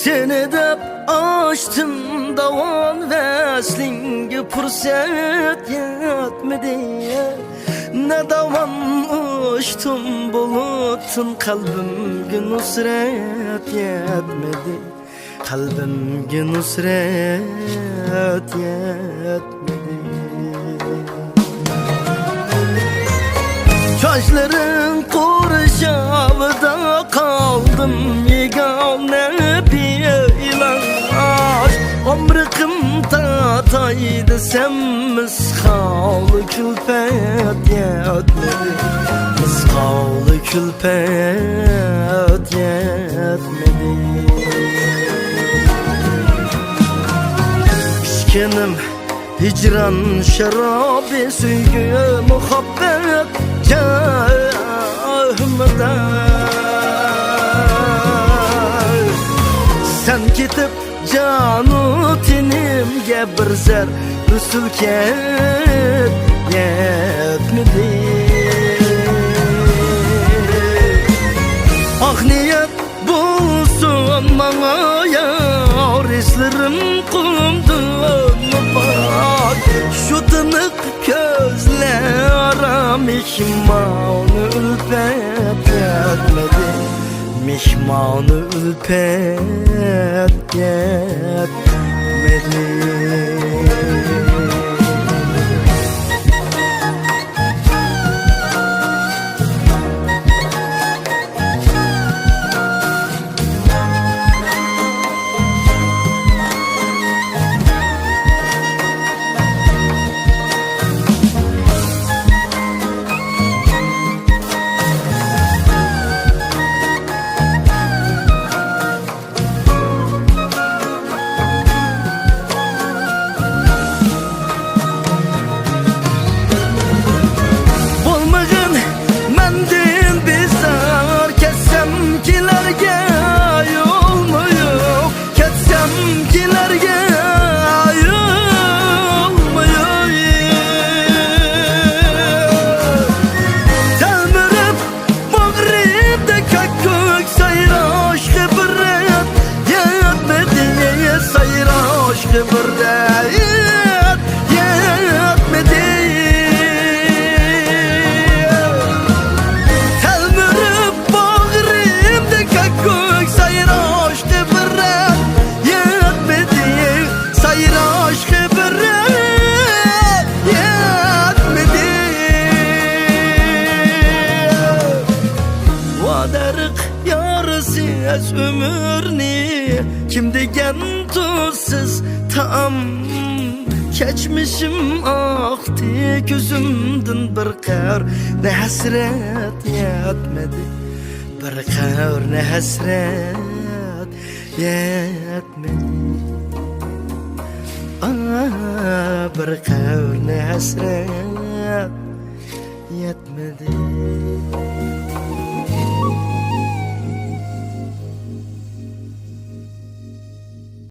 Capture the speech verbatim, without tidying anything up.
سېنى دەپ ئاچتىم داۋان، ۋەسلىڭگە پۇرسەت يەتمىدى. نە داۋان ئۇچتۇم بۇلۇتتىن، قەلبىمگە نۇسرەت يەتمىدى. قەلبىمگە نۇسرەت يەتمىدى. چاچلىرىڭ قورشاۋىدا قالدىم يېگانە بىئىلاج. ئامرىقىم تاتاي دېسەم، مىسقالى كۈلپەت يەتمىدى. مىسقالى كۈلپەت يەتمىدى. ئىچكىنىم ھىجران شارابى، سۆيگۈ مۇھەببەت جەھمىدە. سەن كېتىپ جانۇ تېنىمگە بىر زەررە سۈلكەت يەتمىدى. ئاق نىيەت بولسۇن ماڭا يار، ھېسلىرىم قۇمدىنمۇ پاك. شۇ تىنىق كۆزلەر مېھمانى ئۈلپەت يەتمىدى. مېھمانى ئۈلپەت يەتمىدى. بولمىغىن مەندىن بىزار، كەتسەم كېلەرگە يولمۇ يوق، كەتسەم كېلەرگە يولمۇ يوق. تەلمۈرۈپ باغرىمدا كاككۇك سايراش خىبرەت يەتمىدى، سايراش خىبرەت يەتمىدى. تەلمۈرۈپ باغرىمدا كاككۇك سايراش خىبرەت يەتمىدى، سايراش خىبرەت يەتمىدى. ۋادەرىق يارىسى ئەز ئۆمۈرنى، كىم دېگەن تۇزسىز تائام. كەچمىشىم ئاقتى كۆزۈمدىن، بىر قەۋرنى ھەسرەت يەتمىدى. بىر قەۋرنى ھەسرەت يەتمىدى. ئا، بىر قەۋرنى ھەسرەت يەتمىدى.